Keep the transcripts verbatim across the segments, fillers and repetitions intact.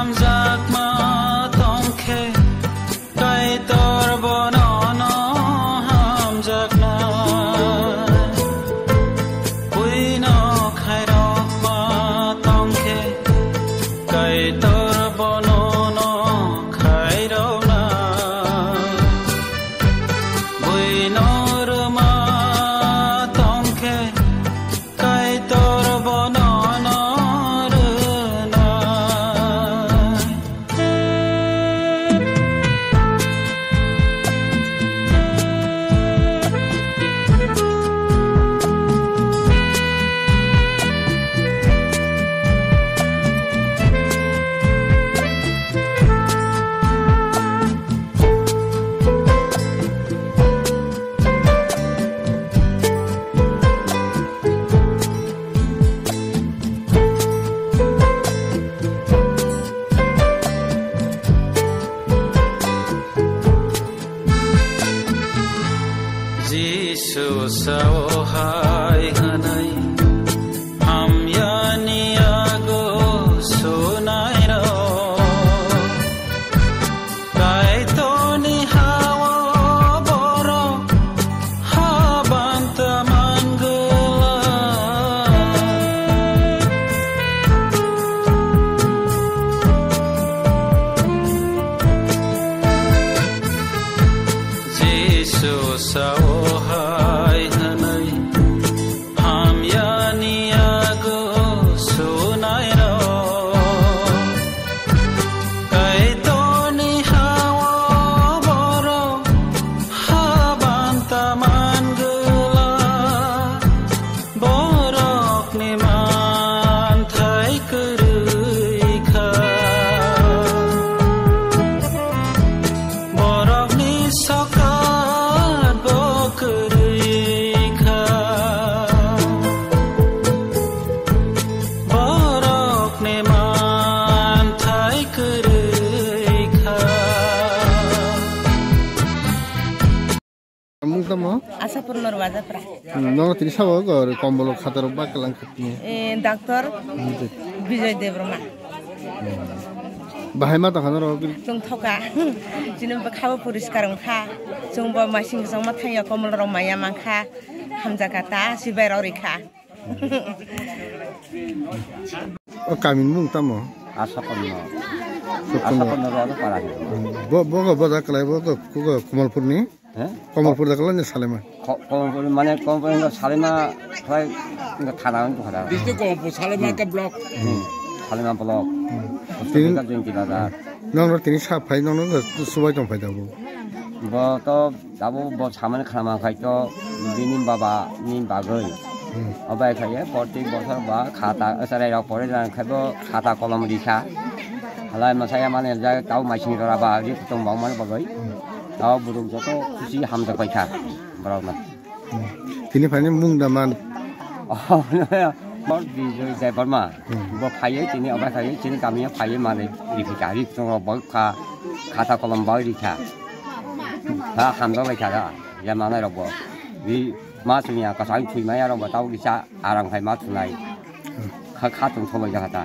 Hamjakma tongkhe Kaitor bono no hamjakna. Buino khairokma tongkhe Kaitor bono no khairokna. Buino rwma tongkhe Kaitor bono no rwnai. Jisu sao hai hwnwi, hamyani yago sunairok. Kaitorni hao borok habanta mangwlak. Jisu sao hai hwnwi, hamyani yago sunairok. Kaitorni hao borok habanta mangwlak. Borokni manthai kwrwi kha. Borokni sokat bo kwrwi kha. Borokni manthai kwrwi kha. Mung tamo? Asapurno Rwajapra. Hmm, nono tini sabo gor kombolo khatarok bak kalang khatni. Eh, doctor Hmm, de. Bijoy Debbarma. Bahai ma tongkha norok? Chwng thoka. Chini bwkhabo poriskar wngkha. Chwngbo masing kwchangma thangya komol rok maya mankha. Hamjakha ta sibai rok rikha. O kamini mung tamo? Asapurno. Asapurno. Asapurno Rwajapra. Hmm, bo, bo, bo, bo, da kalai, bo, bo, bo, Komolpurni? He? Komolpur da kalai ni Salima? Ko-, Komolpur mane Komolpur wngkha Salima khlai wngkha thana wngkha thana. District Komolpur, Salima Hmm. ke block. Hmm. Salima block. Hmm. District Tini Jyoti Bazar. Nongno tini sa phai nongno subai tong phai da bo. Bo to abo bo samani khlama khai to bini baba ni bagwi. Hmm. Obai khai porti bosor ba khata sarai rok pore jang khai bo khata kolom rikha. Halai masaya mane ja tau masing rora ba ri tong bang man bagwi. Hmm. Tao borok joto khusi hamjak bai kha borok no. Hmm. Tini phaini mung da man? Oh, Bijoy Debbarma. Hmm. Bo phaiwi tini obai phaiwi chini kamio phaiwi mani riphi kha. Ri tong rok bo kha khata kolom bai rikha. Ha hamjak bai kha ga. Ya manai rok bo. Ri ma sumya ka sai thui maya rok bo tao kisa aram khai ma thunai. Kha kha tong thok bai ja kha ta.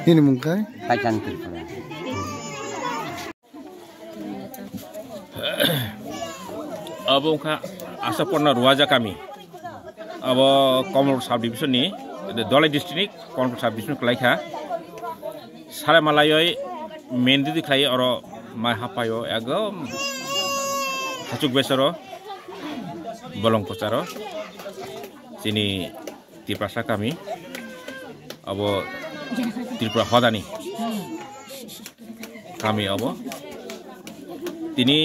Nini mung khai? Kaisan Tripura. Abo wngkha Asapurno Rwaja kami. Abo Komolpur sub division ni, Dholai district ni Komolpur sub division kwlai kha. Sare malaioi main duty khlai oro mai hapai o ekdom hachuk besaro bolong pocharo chini Tiprasa kami, abo Tripura hodani kami abo. Tini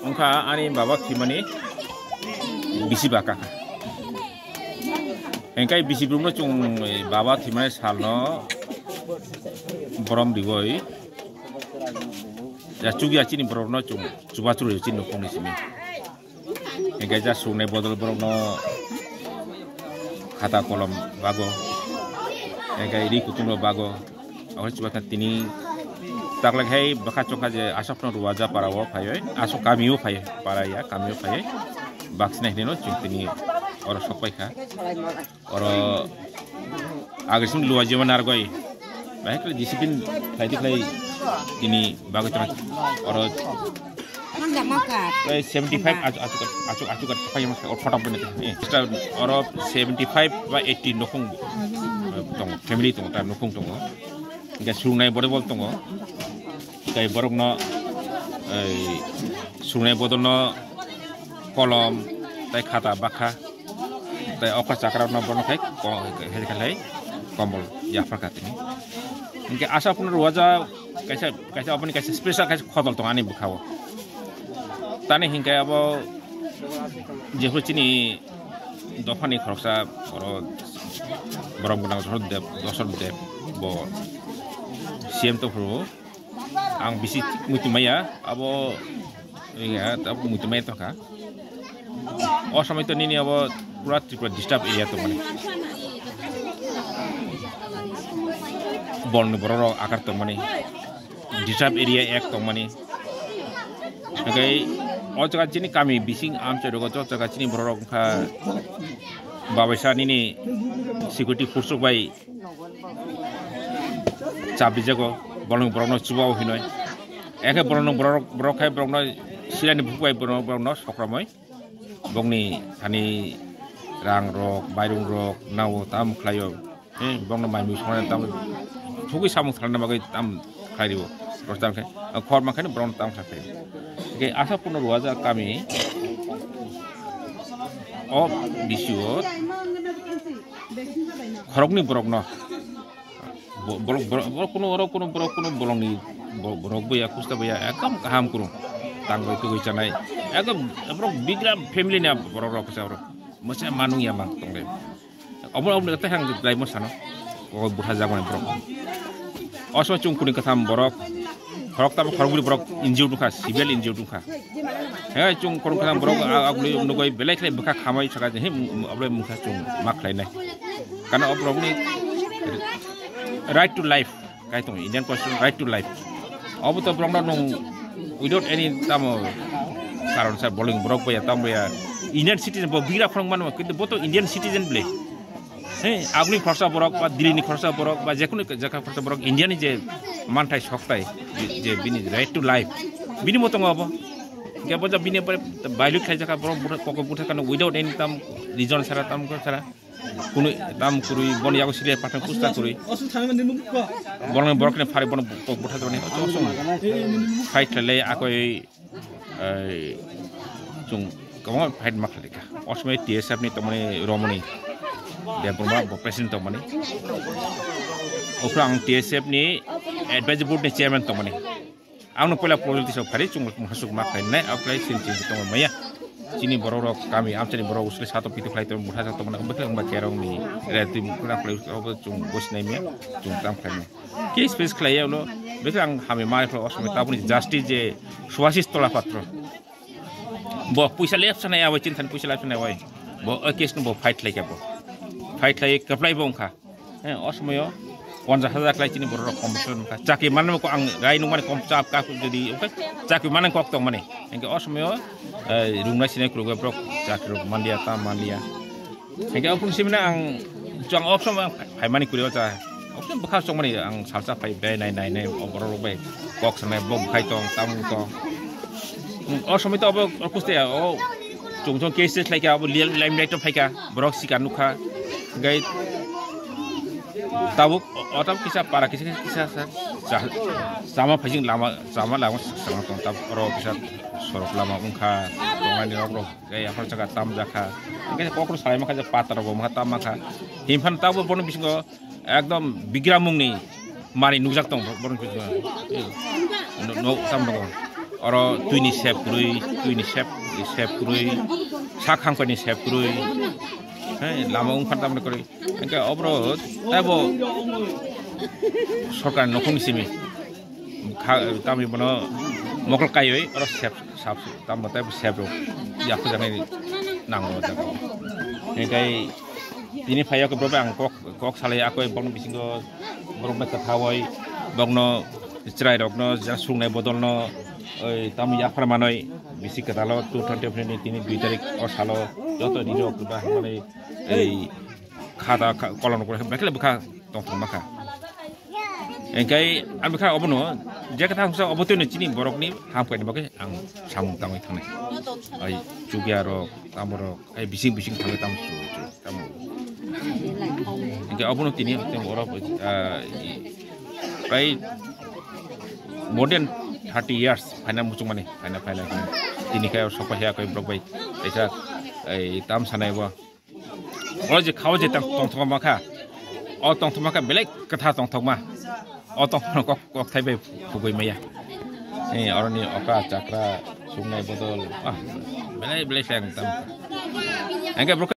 wngkha ani baba thwimani bisi baka. Engkai bisi brumno chwng baba thwimani salno borom riwi ya chukya chini borokno chwng chubachu rwi chini nokongni simi. Engkai ja sungnai bodol borokno khata kolom bago, engkai ri kutung rok bago. Abo chubakhna tini taklai khai bwkha chokha je Asapurno Rwaja para o phaiwi, Asok kami o phai, para ya kami o phaiwi. Baksina hinwi no chwng tini oro sok pai kha. Oro agri sim luwa jima nargoi. Bahai khlai discipline khlai di khlai tini bagwi tong oro. Tei seventy five achu achu achu achu kat phai ma o photo bini. Oro seventy five ba eighty nokong tong, family tong, ta nokong tongo. Hingke sungnai bodol tongo. Tei borokno ei sungnai bodolno kolom tei khata bakha. Tei okha chakra no bono khai ko-, khai, khai, khai kombol yaphar ka tini. Hingke asa phano ruwaja kaisa, kaisa aboni kaisa special kaisa khodol tong ani bwkhao. Tani hingke abo jephuru chini dophani khoroksa oro borok gwnang Dosor Deb, Dosor Deb bo C M to phuru. Ang bisi muitu maya, abo, iya, abo muitu maya tongkha. O somoi to nini abo pura Tripura disturb area tongmani. Bolni borok rok akar tongmani. Disturb area ek tongmani. Hingke o jaga chini kami bising amchai rogo, o jaga chini borok rok wngkha babaisa nini security force rok bai chabijago, borokno, borokno chubao hinoi. Eke borokno, borok, borok khai borokno silani bukhuk bai borokno, borokno sokramoi. Bokni thani rang rok, bairung rok, nao tam khlaio. He, borokno mai mui songnai tam, thugui samung salna bagwi tam khlai rio. Rostan khe, khor mankhe borokno tam khlai khlaio. Hingke asa puno ruwaja kami o bisio khoroknwi borokno Bo-, borok, borok, borok kuno, oro kuno, borok kuno bolongni bo-, borok boya, kusta boya, ekdom kaham kurung. Tang bai tugui chanai. Ekdom borok bigra family ni borok rok kisa borok. Masa manung ya mang tong le. Obo, obo tei hang dai mo sano. O butha jagmani borok. Oso chung kuni katham borok. Khorok tamo khorok buri borok injured wngkha, severe injured wngkha. He chung khorok katham borok a-, aguli nugui belai khlai bwkha khamai saka je, he, obo mungkha chung ma khlainai. Kana o borokni right to life, kai tong Indian constitution right to life. Obo to borokno nung without any tamo karon sa boling borok boya tamo ya Indian citizen bo bigra khorok mano, kintu bo to Indian citizen ble. He, agni khorsa borok ba Delhi ni khorsa borok ba jekunu jaka khorsa borok India ni je manthai soktai je bini right to life bini motongo obo. Hingke bo bini pore violate khlai jaka borok butha, koko butha kano without any tam reason sara tam ko sara. Kunu tam kurui, bon yago siri patang kusta kurui. Borokni borokni phari bono kok butha jani. Fight khlai akoi, ei, chung kwbangma fight ma khlai kha. O somoi T S F ni tongmani Romoni Debbarma bo president tongmani. Ophru ang T S F ni advisory board ni chairman tongmani. Ang no poila project tisok phari chung hasuk ma khlai nai, aphru sin chin tong maya. Chini borok rok kami amchani borok usle sato pitu khlai tong, butha sato mana bwkha wngba kerong ni re twi mukra khlai usle obo chung bosinai maya, chung tam khlai maya. Case face khlai ya ulo, bwkha ang hamya ma khlai o somoi taboni justice je Subhasis Tola Patro. Bo puisa lep sanai awai, chin than puisa lep sanai awai. Bo o case no bo fight khlai kha bo. Fight khlai kwplai bo wngkha. He, o somoyo ponchas hajar khlai chini borok rok compensation wngkha. Chakri manma ko ang rai nungmani kom chap ka jodi, okay? Chakri manang kok tong mani. Hingke o somoyo, eh, rungna sinai kurugwi borok chakri rok manliya, ta manliya. Hingke o phung simina ang chwng o somoy ang phaimani kuri o cha. O somoy bwkha chongmani ang salsa phai bai nai nai nai o borok rok bai kok sanai bo bwkhai tong, tam tong. O somoy to obo kuste ya, o chung chung case khlai kha, obo limelight o phai kha, borok sikar nukha. Hingke tabuk o, o tam kisa para kisa kisa sa, sa, sama phai jing lama, sama lama sama tong tab oro kisa sorok lama wngkha, tongnani rok rok, tei aphar saka tam jakha. Hingke kokro salai makha je pata rok bo makha tam makha. Himphano tabuk bono bisingo ekdom bigramungni mari nukjak tong borok bisingo. No, no, tam tongo. Oro twini sep kwrwi, twini sep, sep kwrwi, sak hangkani sep kwrwi. He, lama wngkha tamni kwrwi. Hingke oboro taibo sorkar nokhung simi kha, tamni bono mokol kaiwi oro sep, sap, tambo taibo sep rok yakhujagwi nango o jaga o. Hingke tini phaiya khe borok bai ang kok, kok salai akoi borokni bisingo borok bai kwthawoi borokno chwrai rokno je sungnai bodolno oi tamo yaphar manoi bisi kwtalo two twenty tini dui tarik o salo joto nini rok ba hamani ei khata kha-, kolom rok belai kheno bwkha tongthok ma kha. Engkai ang bikha obono je kata hongsa obo tei chini borokni hamkhaini bagwi ang samung tangwi thangnai. Ai chukya rok, tamo rok, ai bising bising thangwi tamo chu chu tamo. Engkai obono tini tei oro ah, prai more than thirty years phaina muchungmani phaina phaina tini khe sokpaiya koi borok bai kaisa ai tam sanai bo. O je khao je tong tongthokma kha. O tongthokma kha belai kwtha tongthokma. O tongthokma kok kok thai bai phugui maya. Eh, oroni oka chakra sungnai bodol. Ah, belai belai khe ang tam. Engke bro